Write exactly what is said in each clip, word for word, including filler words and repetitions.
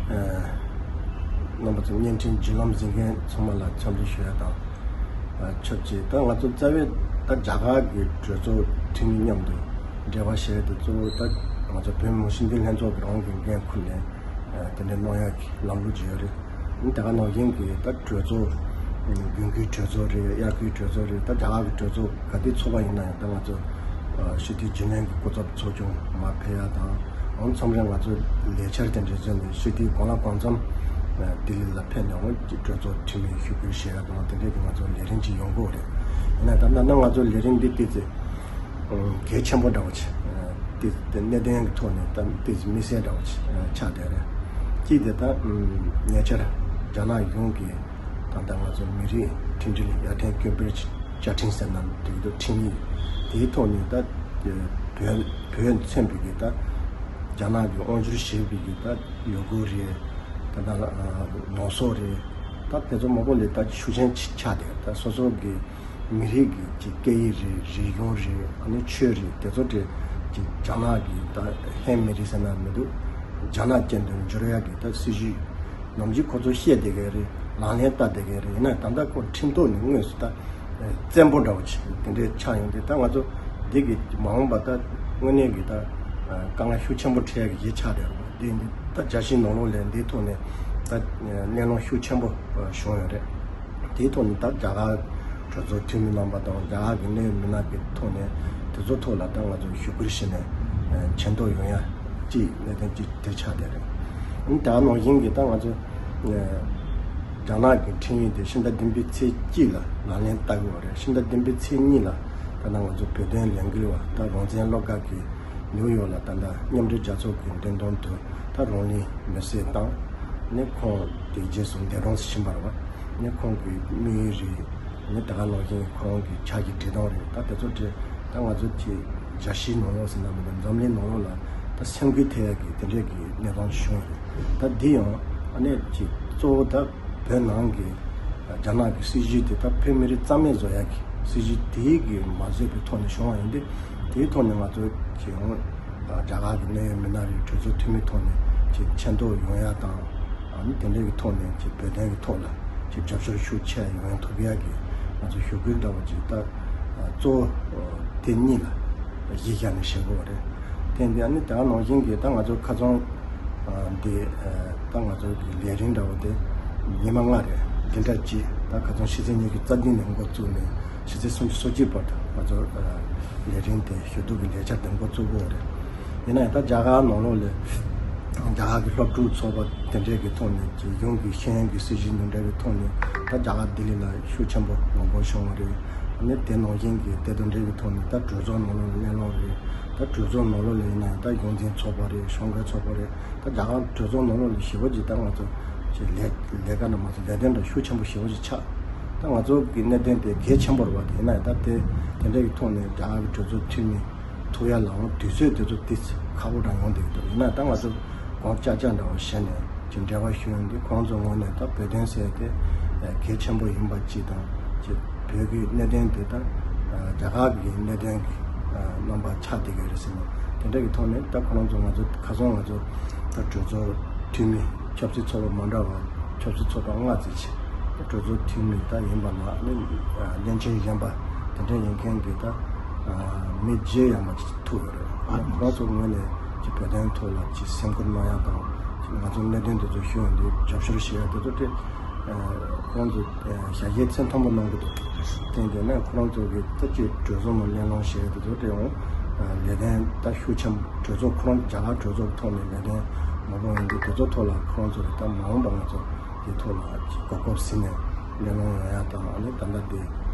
རྣམ་པ་ཚོ་བརྙན་འཕྲིན་བརྒྱུད་ལམ་གཟིགས་མཁན་ཚང་མ་ལ་འཚམས་འདྲི་ཞུ་ཡ་དང་། ཆབས་ཅིག་ད་ང་ཚོ་རྩ་བའི་ད་རྒྱ་གར་གྱི་གྲོས་ཚོགས་འཐུས་མི་མཉམ་དུ་འབྲེལ་བ་བྱས་ཏེ། གཙོ་བོ་ད་ང་ཚོ་བོད་མི་མང་སྤྱི་འཐུས་ལྷན་ཚོགས་ཀྱི་རང་གི་འགན་ཁུར་ནས་དེ་འདྲའི་གནང་ཡ་གི་ལམ་ལུགས་ཅིག་ཡོད་རེད། ད་ག་ནང་བཞིན་གྱི་ད་གྲོས་ཚོགས་རྒྱུན་མཁོའི་གྲོས་ཚོགས་རེད། དབྱར་ཁའི་གྲོས་ཚོགས་རེད། ད་རྒྱ་གར་གྱི་གྲོས་ཚོགས་ག་དུས་ཚོགས་པ་ཡིན་ན་ཡང་ད་ང་ཚོ་སྤྱི་འཐུས་རྒྱུན་ལས་ཀྱི་སྐུ་ཚབ་ཚོགས་ཆུང་མར་ཕེབས་ཡ་དང་། ཨང་མཚམས་རེ་ང་ཚོ་ལས་འཆར་དེ་འདྲ་བཟོས་ནས་སྤྱི་འཐུས་གང་ལ་གང་འཚམ་ལྡི་ལི་ལ་ཕེབས་ནས་ཨང་གྲོས་ཚོགས་འཐུས་མི་ཞུ་སྐུལ་བྱེད་ཡ་དང་། དེ་འདྲའི་གི་ང་ཚོ་ལས་རིམ་ཅིག་ཡོང་གི་ཡོད་རེད། ཡིན་ན་ད་ལྟ་ན་ང་ཚོ་ལས་རིམ་འདི་ཏོག་ཙམ་གལ་ཆེན་པོ་འདྲ་བོ་ཅིག་ཏོག་ཙམ་གནད་དོན་གྱི་ཐོག་ནས་ད་ཏོག་ཙམ་དམིགས་བསལ་འདྲ་བོ་ཅིག་ཆགས་བསྡད་རེད། གཅིག་དེ་ད་ཉེ་ཆར་རྒྱ་ནག་གཞུང་གིས་ད་ལྟ་ང་ཚོ་མི་རིགས་མཐུན་སྒྲིལ་ཡར་ཐོན་སྐྱོད་སྤེལ་བཅའ་ཁྲིམས་ཟེར་ན་འགྲིག་འདུག་ཁྲིམས་ཡིག་དེའི་ཐོག་ནས་ད་བོད་བོད་མཚོན་པའི་གི་ད་རྒྱ་ནག་གི་དབང་བསྒྱུར་བྱེད་པའི་གི་ད་ཡུལ་སྐོར་རེད། ད་ད་ནང་སོག་རེད། ད་དེ་ཚོ་མང་པོ་ལས་ད་ཤུགས་ཆེན་ཆགས་བསྡད། ད་སོ་སོ་གི་མི་རིགས་ཀྱི་ཅིག་སྐད་ཡིག་རེད། རིག་གཞུང་རེད། ཨ་ནི་ཆོས་རེད། དེ་ཚོ་དེ་ཅིག་རྒྱ་ནག་གི་ད་ལྷད་མི་རིགས་ཟེར་ན་མི་འདུག་རྒྱ་ནག་ཅན་དུ་འགྱུར་ཡག་གི་ད་སྲིད་ཇུས་ནམ་རྒྱུན་ཁོ་ཚོ་བཤད་བསྡད་མཁན་རེད། ལག་ལེན་བསྟར་བསྡད་མཁན་རེད། ཡིན་ན་ད་ལྟ་ཁོ་ཁྲིམས་ཐོག་ནས་དངོས་སུ་ད་བཙན་པོ་འདྲ་བོ་ཅིག་དེ་འདྲའི་ཆགས་ཡོང་དུས། ད་ང་ཚོ་འདི་གི་མ་འོངས་པ་ད་དངོས་གནས་ཀྱི་ད་དཀའ་ངལ་ཤུགས་ཆེན་པོ་འཕྲད་ཡག་གི་གཞི་ཆགས་བསྡད་རེད། འདི་འདི་ད་རྒྱལ་སྤྱིའི་ནང་ལོགས་ལ་འདིའི་ཐོག་ནས་ད་གླེང་སློང་ཤུགས་ཆེན་པོ་བྱུང་ཡོད་རེད། དེའི་ཐོག་ནས་ད་རྒྱ་གར་གྲོས་ཚོགས་འཐུས་མི་རྣམ་པ་དང་རྒྱ་གར་གྱི་གནད་ཡོད་མི་སྣ་གི་ཐོག་ནས་དེ་ཚོ་ཐོག་ལ་ད་ང་ཚོ་ཞུ་སྐུལ་བྱས་ནས་མཁྱེན་རྟོགས་ཡོང་ཡ་གཅིག་གནད་དོན་གཅིག་དེ་ཆགས་བསྡད་རེད། ཨ་ནི་ད་ནང་བཞིན་གྱི་ད་ང་ཚོ་རྒྱ་ནག་གི་ཁྲིམས་ཡིག་དེ་ཕྱི་ཟླ་བདུན་པའི་ཚེས་གཅིག་ལ་ལག་ལེན་བསྟར་གྱི་ཡོད་རེད། ཕྱི་ཟླ་བདུན་པའི་ཚེས་གཉིས་ལ་ད་ལྟ་ང་ཚོ་བོད་དོན་ལས་འགུལ་བ་ད་རང་བཙན་སློབ་སྒར་གྱི་ནིའུ་ཡོག་ལ་ད་ལྟ་མཉམ་འབྲེལ་རྒྱལ་ཚོགས་ཀྱི་མདུན་ཐང་དུ་ད་རང་ལུས་མེར་སྲེག་བཏང་། ནི་ཁོང་དེ་རྗེས་སུ་འདས་གྲོངས་སུ་ཕྱིན་པ་རེད་བ། ནི་ཁོང་གི་དམིགས་ཡུལ་རེད། ནི་ད་ག་ནང་བཞིན་ཁོང་གི་ཕྱག་གི་བྲིས་ཐང་རེད། ད་དེ་ཚོ་དེ་ད་ང་ཚོ་གི་རྒྱལ་སྤྱིའི་ནང་ལོགས་ཟེར་ན་མི་འདུག་འཛམ་གླིང་ནང་ལོགས་ལ་ད་སེམས་འགུལ་ཐེབས་ཡག་གི་དེ་འདྲས་ཀྱི་གནས་སྟངས་བྱུང་ཡོད་རེད། ད་འདི་ཡང་ཨ་ནི་ཅིག་གཙོ་བོ་ད་བོད་ནང་གི་རྒྱ་ནག་གི་སྲིད་ཇུས་དེ་ད་བོད་མི་རིགས་རྩ་མེད་བཟོ་ཡག་གི་སྲིད་ཇུས་དེའི་གི་མ་བཟོས་པའི་ཐོག་ནས་བྱུང་བ་ཡིན་ཏེ། དེའི་ཐོག་ནས་ང་ཚོ་གི་ཡང་རྒྱ་གར་གི་གནད་ཡོད་མི་སྣ་རེད། གྲོས་ཚོགས་འཐུས་མི་ཐོག་ནས་ཅིག་མཁྱེན་རྟོགས་ཡོང་ཡ་དང་། ཨ་ནི་དེ་འདྲའི་གི་ཐོག་ནས་ཅིག་བོད་དོན་གི་ཐོག་ལ་ཅིག་རྒྱབ་སྐྱོར་ཤུགས་ཆེ་ཡོང་ཡ་ཐུབ་ཡ་གི་ང་ཚོ་ཞུ་སྐུལ་འདྲ་བོ་ཅིག་ད་གཙོ་བོ་དེ་གཉིས་ལ་གཞི་བཞག་ནས་བྱེད་དགོས་པ་རེད། དེ་འདི་ཨ་ནི་ད་ག་ནང་བཞིན་གྱི་ད་ང་ཚོ་ཁ་སང་འདི་ད་ང་ཚོ་གི་ལས་རིམ་འདྲ་བོ་དེ་ཉི་མ་ལྔ་རེད། འདི་འདྲ་ཅིག་ད་ཁ་སང་ཕྱི་ཚེས་ཉི་ཤུ་རྩ་བདུན་ནས་འགོ་བཙུགས་ནས་ཕྱི་ཚེས་སུམ་ཅུ་སོ་གཅིག་བར་དུ་ང་ཚོ་ལས་རིམ་དེ་ཞུ་གཏུག་གི་ལས་འཆར་དེ་འགོ་བཙུགས་དགོས་རེད། ཡིན་ན་ཡང་ད་རྒྱ་གར་ནང་ལོགས་ལ་རྒྱ་གར་གྱི་སློབ་ཕྲུག་ཚོགས་པ་དེ་འདྲས་ཀྱི་ཐོག་ནས་ཀྱི་གཞུང་གི་ཤེས་ཡོན་གྱི་སྲིད་བྱུས་འདི་འདྲས་ཀྱི་ཐོག་ནས་ད་རྒྱ་གར་ལྡི་ལི་ལ་ཤུགས་ཆེན་པོ་ངོ་རྒོལ་བྱུང་བ་རེད། ཨ་ནི་དེ་ནང་བཞིན་གྱི་དེ་དང་འབྲེལ་བའི་ཐོག་ནས་ད་གྲོས་ཚོགས་ནང་ལོགས་ལ་གླེང་སློང་རེད། ད་གྲོས་ཚོགས་ནང་ལོགས་ལ་ཡིན་ན་ཡང་ད་གཞུང་འཛིན་ཚོགས་པ་རེད། གཞུང་སྒེར་ཚོགས་པ་རེད། ད་རྒྱ་གར་གྲོས་ཚོགས་ནང་ལོགས་ལ་ཞེ་པོ་ཅིག་ད་ང་ཚོ་ཅིག་ལས་ལས་ཀ་འདྲ་མ་ཚོ་ལས་དོན་འདྲ་ཤུགས་ཆེན་པོ་ཞེ་པོ་ཅིག་ཆགས། ད་ང་ཚོ་གི་གནད་དོན་དེ་གལ་ཆེན་པོ་རེད་བ། དེ་ཡིན་ན་ཡང་ད་དེ་དེ་འདྲ་གི་ཐོག་ནས་རྒྱ་གར་གྱི་གྲོས་ཚོགས་འཐུས་མི་ཐུག་ཡ་ལའང་དུས་ཚོད་དེ་ཚོ་ཏོག་ཙམ་ཁག་པོ་འདྲ་ཡོང་བསྡད་ཀྱི་འདུག་ཡིན་ན་ད་ང་ཚོ་དགོངས་འཆར་འཆར་འདྲ་བོ་བཞེས་ནས་ཅིག་འབྲེལ་བ་ཞུ་ཡོང་དུས། ཁོང་ཚོ་ངོས་ནས་ད་བོད་དོན་ཟེར་དེ་གལ་ཆེན་པོ་ཡིན་པ་ཅིག་དང་། ཅིག་བོད་ཀྱི་གནད་དོན་དེ་ད་རྒྱ་གར་གྱི་གནད་དོན་གྱི་རྣམ་པ་ཆགས་བསྡད་ཀྱི་རེད་ཟེར་ནས། དེ་འདྲ་གི་ཐོག་ནས་ད་ཁོ་རང་ཚོ་ང་ཚོ་ཁ་སང་ང་ཚོ་ད་གྲོས་ཚོགས་འཐུས་མི་ཆབ་སྲིད་ཚོགས་པ་མ་འདྲ་བ་ཆབ་སྲིད་ཚོགས་པ་ལྔ་ཙམ་ཅིག་གྲོས་ཚོགས་འཐུས་མི་ད་ཡིན་པ་ལ་ཨ་ནི་བློན་ཆེན་གཞོན་པ་དེ་འདྲ་ཡིན་མཁན་གྱི་ད་མི་བརྒྱད་ཡར་མར་ཅིག་ཐུག་ཡོད་རེད། ཨ་ནི་ཁོ་རང་ཚོ་ངོས་ནས་ཅིག་བོད་དོན་ཐོག་ལ་ཅིག་སེམས་ཁུར་གནང་ཡ་དང་། ཅིག་ང་ཚོ་གནད་དོན་དེ་ཚོ་ཞུ་ཡོང་དུས་རྒྱབ་སྐྱོར་བྱེད་ཡ་དེ་ཚོ་དེ་ཁོ་རང་ཚོ་ཞལ་བཞེས་ཚད་མཐོན་པོ་གནང་གི་འདུག་དེ་འདྲ་ན་ཁོ་རང་ཚོ་གི་ད་ཅིག་གྲོས་ཚོགས་ནང་གླེང་སློང་བྱེད་ཡ་དེ་ཚོ་དེ་ཡང་ལས་དོན་ད་ཤུགས་ཆེན་པོ། གྲོས་ཚོགས་ཁོ་རང་རྒྱ་གར་གྲོས་ཚོགས་ཐོག་ནས་ལས་དོན་མང་པོ་ཡོང་དུས། དེ་ཚོ་ཐོག་ལ་ཁོ་རང་ཚོ་གི་ད་མ་འོངས་པ་ང་ཚོ་དེ་ཐོག་ལ་ཅིག་གོ་སྐབས་ཟིན་ནས་གླེང་སློང་ཡོང་ཡ་དང་། ཨ་ནི་ད་ལྟ་དེ་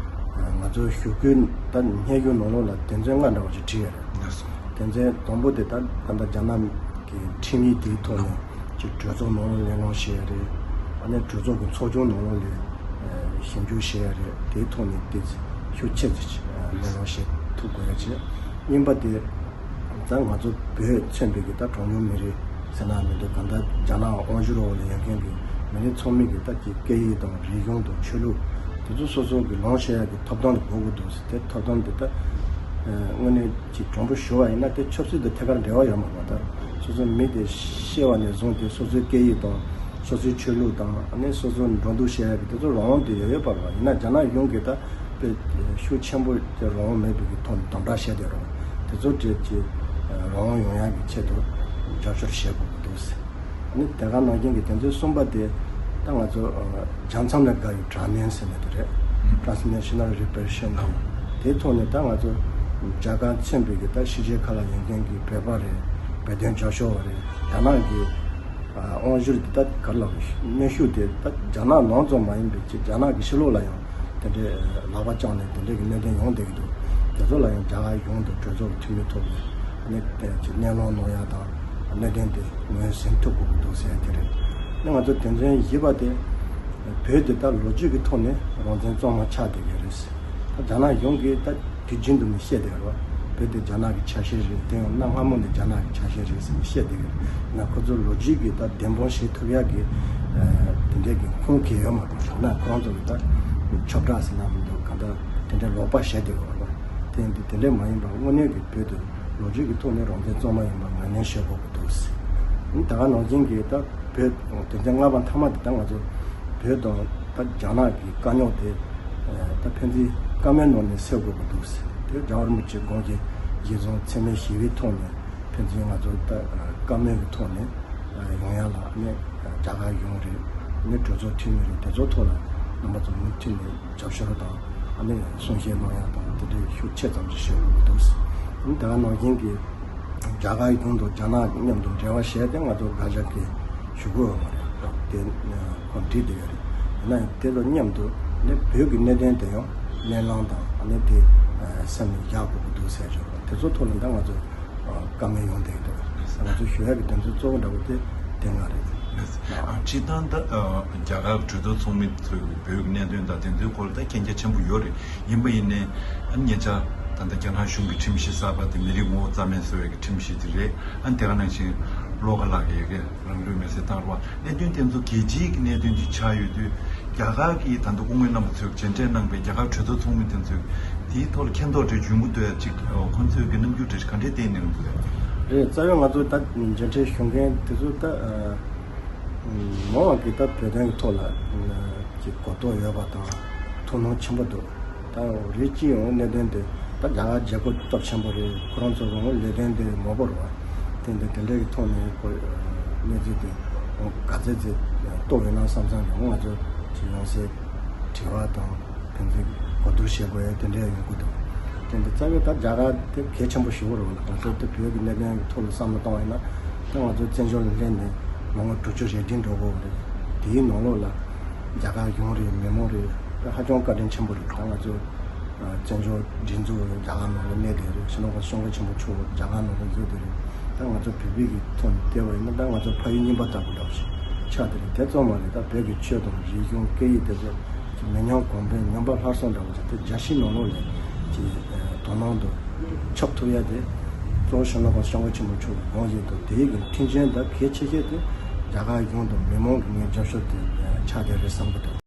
ང་ཚོའི་ཞུ་སྐུལ་ད་སྙན་ཞུ་ནང་ལོགས་ལ་དོན་ཚན་ལྔ་འདྲ་བོ་ཅིག་བྲིས་ཡོད་རེད། དོན་ཚན་དང་པོ་དེ་ད་ད་ལྟ་རྒྱ་ནག་གི་ཁྲིམས་ཡིག་དེའི་ཐོག་ནས་ཅིག་གྲོས་ཚོགས་ནང་ལ་གླེང་སློང་བྱེད་ཡ་རེད། ཨ་ནི་གྲོས་ཚོགས་ཀྱི་ཚོགས་ཆུང་ནང་ལོགས་ལ་ཞིབ་འཇུག་བྱེད་ཡ་རེད། དེའི་ཐོག་ནས་ཏོག་ཙམ་ཤུགས་ཆེ་ཙམ་གླེང་སློང་བྱེད་ཐུབ་དགོས་ཡ་བྱས། གཉིས་པ་དེ་ད་ང་ཚོ་བོད་མཚོན་པའི་གི་ད་གྲངས་ཉུང་མི་རིགས་ཟེར་ན་མི་འདུག་གང་ལྟར་རྒྱ་ནག་དབང་བསྒྱུར་འོག་ལ་ཡོད་མཁན་གྱི་མི་རིགས་ཚང་མའི་གི་ད་ཀྱི་སྐད་ཡིག་དང་རིག་གཞུང་དང་ཆོས་ལུགས་དེ་ཚོ་སོ་སོ་གི་ལོངས་སྤྱོད་ཡ་གི་ཐོབ་ཐང་དེ་དགོས་ཀྱི་འདུག་ཟེར། དེ་ཐོབ་ཐང་དེ་ད་དངོས་གནས་ཀྱི་དྲང་པོ་ཞུ་བ་ཡིན་ན་དེ་ཆབ་སྲིད་དང་ཐད་ཀར་འབྲེལ་བ་ཡོད་མ་རེད་པ། ད་ སོ་སོའི་མི་དེ་ཤི་བ་ནས་བཟུང་སྟེ་སོ་སོའི་སྐད་ཡིག་དང་སོ་སོའི་ཆོས་ལུགས་དང་ཨ་ནི་སོ་སོའི་འགྲོ་འདུག་བྱེད་ཡག་གི་དེ་ཚོ་རང་དབང་དེ་ཡོད་ཡོད་པ་རེད་བ། ཡིན་ན་རྒྱ་ནག་གཞུང་གིས་ད་དཔེ་ཤུགས་ཆེན་པོ་དེ་རང་དབང་མེད་པའི་གི་ཐོག་ནས་དམ་དྲག་བྱས་བསྡད་རེད་བ། དེ་ཚོ་བྲལ་གྱི་རང་དབང་ཡོང་ཡག་གི་ཆེད་དུ་རྒྱབ་སྐྱོར་བྱེད་དགོས་ཀྱི་འདུག་ཟེར། ཨ་ནི་དེ་ག་ནང་བཞིན་གྱི་དོན་ཚན་གསུམ་པ་དེ་ད་ང་ཚོ་ཨ་རྒྱལ་མཚམས་ལས་བརྒལ་བའི་དྲག་གནོན་ཟེར་ནས་དེ་རེད། Transnational Repression། དེའི་ཐོག་ནས་ད་ང་ཚོ་རྒྱ་གར་མཚོན་པའི་གི་ད་ཕྱི་རྒྱལ་ཁག་ལ་ཡོད་མཁན་གྱི་བོད་པ་རེད། བོད་དོན་རྒྱབ་སྐྱོར་བ་རེད། རྒྱ་ནག་གི་ཨ་དབང་བསྒྱུར་དེ་ད་ག་རེ་ལབ་དགོས། གནོན་ཤུགས་དེ་ད་རྒྱ་ནག་ནང་ཙམ་མ་ཡིན་པའི་ཅིག་རྒྱ་ནག་གི་ཕྱི་ལོགས་ལ་ཡང་དེ་འདྲའི་ལག་པ་བརྐྱངས་ནས་དེ་འདྲའི་གི་གནད་དོན་ཡོང་བསྡད་ཀྱི་འདུག་དེ་ཚོ་ལ་ཡང་རྒྱ་གར་གཞུང་དང་གྲོས་ཚོགས་འཐུས་མི་ཐོག་ནས་ཨ་ནི་ཅིག་གླེང་སློང་གནང་ཡ་དང་གནད་དོན་དེ་ངོས་ཟིན་ཐུབ་དགོས་ཀྱི་འདུག་ཟེར་ཡ་དེ་རེད། ཨ་ནི་ང་ཚོ་དོན་ཚན་བཞི་པ་དེ་བོད་དེ་ད་ལོ་རྒྱུས་ཀྱི་ཐོག་ནས་རང་བཙན་གཙང་མ་ཆགས་བསྡད་ཀྱི་རེད། ད་རྒྱ་ནག་གཞུང་གིས་ད་དུས་རྒྱུན་དུ་ནས་བཤད་བསྡད་ཡོད་རེད། བོད་དེ་རྒྱ་ནག་གི་ཆ་ཤས་རེད། དེ་ཡང་གནའ་སྔ་མོ་ནས་རྒྱ་ནག་གི་ཆ་ཤས་རེད་ཟེར་ནས་བཤད་བསྡད་ཡོད་རེད། ན་ཁོ་ཚོ་ལོ་རྒྱུས་ཀྱི་ད་བདེན་དཔང་བྱེད་ཐུབ་ཡག་གི་ཨ་དེ་འདྲའི་གི་ཁུངས་སྐྱེལ་ཡོད་མ་རེད། ཡང་ན་ཁོ་རང་ཚོ་གི་ད་ཁྱབ་བསྒྲགས་ཟེར་ན་མི་འདུག་གང་ལྟར་དེ་འདྲའི་ལོག་པ་བཤད་བསྡད་ཡོད་རེད། དེ་འདི་དེ་འདྲས་མ་ཡིན་པར་དངོས་གནས་ཀྱི་བོད་དུ་ལོ་རྒྱུས་ཀྱི་ཐོག་ནས་རང་བཙན་གཙང་མ་ཡིན་པ་ངོས་ལེན་བྱེད་དགོས་ཀྱི་འདུག་ཟེར། ད་ག་ནང་བཞིན་གྱི་ད་བོད་དོན་ཚན་ལྔ་པ་མཐའ་མ་དེ་ད་ང་ཚོ་བོད་དང་ད་རྒྱ་ནག་གི་དཀའ་རྙོག་དེ་ད་ཕན་ཚུན་བཀའ་མོལ་ནང་ནས་སེལ་དགོས་ཀྱི་འདུག་ཟེར། དེ་རྒྱལ་བ་རིན་པོ་ཆེ་དགོངས་ཀྱི་རྗེས་བཟུང་འཚེ་མེད་ཞི་བའི་ཐོག་ནས་ཕན་ཚུན་ང་ཚོ་ད་བཀའ་མོལ་གྱི་ཐོག་ནས་ཡོང་ཡ་ལ་ཨ་ནི་རྒྱ་གར་གཞུང་རེད། ཨ་ནི་གྲོས་ཚོགས་འཐུས་མི་རེད། དེ་ཚོ་ཐོག་ལ་རྣམ་པ་ཚོ་མུ་མཐུད་ནས་རྒྱབ་སྐྱོར་དང་ཨ་ནི་གསུང་བཤད་གནང་ཡ་དང་དེ་འདྲའི་ཤུགས་ཆེ་ཙམ་ཞིག་བྱེད་དགོས་ཀྱི་འདུག་ཨ་ནི་ད་ག་ནང་བཞིན་གྱི་རྒྱ་གར་གཞུང་དང་རྒྱ་ནག་མཉམ་དུ་འབྲེལ་བ་བྱས་ཏེ་ང་ཚོ་དགག་བཞག་གི་ཞུ་དགོས་ཡོད་མ་རེད། དེ་ཁོ་བྲིས་བསྡད་ཡོད་རེད། ཡིན་ན་ཡང་དེ་དང་མཉམ་དུ་ནི་བོད་ཀྱི་གནད་དོན་དེ་ཡང་གླེང་སློང་དང་ཨ་ནི་དེ་སེམས་ནས་བཞག་དགོས་ཀྱི་འདུག་ཟེར་ཞུ་བ། དེ་ཚོ་ཐོག་ལ་ད་ང་ཚོ་བཀའ་མོལ་ཡོང་བསྡད་ཀྱི་འདུག་ང་ཚོ་ཞུ་ཡག་གི་དོན་ཚན་གཙོ་བོ་འདྲ་བོ་དེ་དེ་ལྔ་རེད། ཨ། སྤྱིར་བཏང་ད་ཨ་རྒྱ་གར་གྲོས་ཚོགས་ཚོགས་མི་ཚོས་བོད་ཀྱི་གནད་དོན་དང་དེ་ཚོའི་སྐོར་ད་མཁྱེན་རྒྱ་ཆེན་པོ་ཡོད་རེད། ཡིན་པ་ཡིན་ནའི་ཨ་ཉེ་ཆར་ད་ལྟ་རྒྱ་ནག་གཞུང་གི་ཁྲིམས་གཞི་གསར་པ་དེ་མི་རིགས་ངོ་བོ་རྩ་མེད་བཟོ་བའི་གི་ཁྲིམས་གཞི་དེ་རེད། ཨ་དེ་ག་ནང་བཞིན་བློ་དགའ་ལགས་ཀྱིས་ཡ་གི་རང་ལུས་མེར་སྲེག་བཏང་རོགས། གནད་དོན་དེ་ཚོ་རྒྱལ་སྤྱིའི་གི་གནད་དོན་ཅིག་ཆགས་ཡོད་དུས་རྒྱ་གར་གྱི་ད་ལྟ་སྐུ་ངོ་རྣམ་པ་ཚོས་མཇལ་འཕྲད་གནང་པའི་རྒྱ་གར་གྲོས་ཚོགས་ཚོགས་མི་དེ་ཚོས་དེའི་ཐོག་ལ་མཁྱེན་རྟོགས་འདྲ་ཡོང་གི་འདུག་ཡ། ཅིག་ཁོང་ཚོས་གི་རྣམ་འགྱུར་འདྲ་ག་འདྲས་བསྟན་གནང་གི་འདུག་ཡ། རེད། རྩ་བའི་ང་ཚོ་ད་མཇལ་འཕྲད་ཞུ་མཁན་དེ་ཚོ་ད་མང་བ་གི་ད་བོད་དོན་གི་ཐོག་ལ་ཅིག་གོ་རྟོགས་ཡོད་པ་དང་ཐུགས་སྣང་ཆེན་པོ་འདུག་ད་རེད། སྤྱི་ཡོངས་གནད་དོན་དེ་ད་རྒྱ་གར་བརྗེ་པོ་སྟོབས་ཆེན་པོ་རེད། ཁོ་རང་ཚོ་རང་ལས་དོན་དེ་མང་པོ་རེད་བ། དེ་འདི་དེ་འདྲའི་གི་ཐོག་ནས་ཁོ་གནས་ཚུལ་དེ་ག་ཚད་ཚད་རྟོགས་ཡོད་ན་བསམ་བསམ་རེད། ང་ཚོ་ཅིག་ཡང་སེ་དྲི་བ་དང་ཕན་ཚུན་གོ་བསྡུར་བྱེད་དགོས་ཡ་དེ་འདྲའི་ཡོང་གི་འདུག་དེ་འདི་རྩ་བའི་ད་རྒྱ་གར་དེ་གལ་ཆེན་པོ་ཞེ་པོ་རེད་བ། ང་ཚོ་དེ་བོད་ཀྱི་གནད་དོན་གི་ཐོག་ལ་བསམ་བློ་བཏང་བ་ཡིན་ན་ད་ང་ཚོ་བཙན་བྱོལ་ལ་སླེབས་ནས་ལོ་ངོ་དྲུག་ཅུ་རེ་བདུན་འགྲོ་གི་ཡོད་རེད། དེའི་ནང་ལོགས་ལ་རྒྱ་གར་གཞུང་རེད། མི་མང་རེད། ད་ཧ་ཅང་བཀའ་དྲིན་ཆེན་པོ་རེད། ད་ང་ཚོ་བཙན་བྱོལ་སྒྲིག་འཛུགས་རེད། རྒྱ་གར་ནང་ལ་གནས་བསྡད་རེད། སྤྱི་ནོར་གོང་ས་སྐྱབས་མགོན་ཆེན་པོ་མཆོག་རྒྱ་གར་ནང་ལ་བཞུགས་བསྡད་རེད། ད་ང་ཚོ་བོད་པའི་གི་ཐོག་ནས་བལྟས་པ་ཡིན་ན་ད་ང་ཚོ་ཕ་ཡུལ་རྙིང་པ་ལྟ་བུ་འདྲ་བོ་ཞིག་ཆགས་བསྡད་རེད། དེ་ཙམ་མ་རེད། ད་བོད་ཀྱི་ཆོས་དང་རིག་གཞུང་སྐད་ཡིག་དེ་ཚོ་ཅིག་མི་ཉམས་གོང་འཕེལ་ཉམས་པ་སླར་གསོ་འདྲ་བོ་ཞིག་དེ་རྒྱལ་སྤྱིའི་ནང་ལོགས་ནས་ཅིག་དོ་སྣང་དུ་ཁྱབ་ཐུབ་ཡ་དེ་གཙོ་བོ་སྤྱི་ནོར་གོང་ས་སྐྱབས་མགོན་ཆེན་པོ་མཆོག་གི་དགོངས་བཞེད་དང་དེའི་གི་མཐུན་རྐྱེན་དང་གལ་ཆེ་ཤོས་དེ་རྒྱ་གར་གཞུང་དང་མི་མང་གི་ངའི་རྒྱབ་སྐྱོར་དེ་ཆགས་བསྡད་རེད་བསམ་གི་འདུག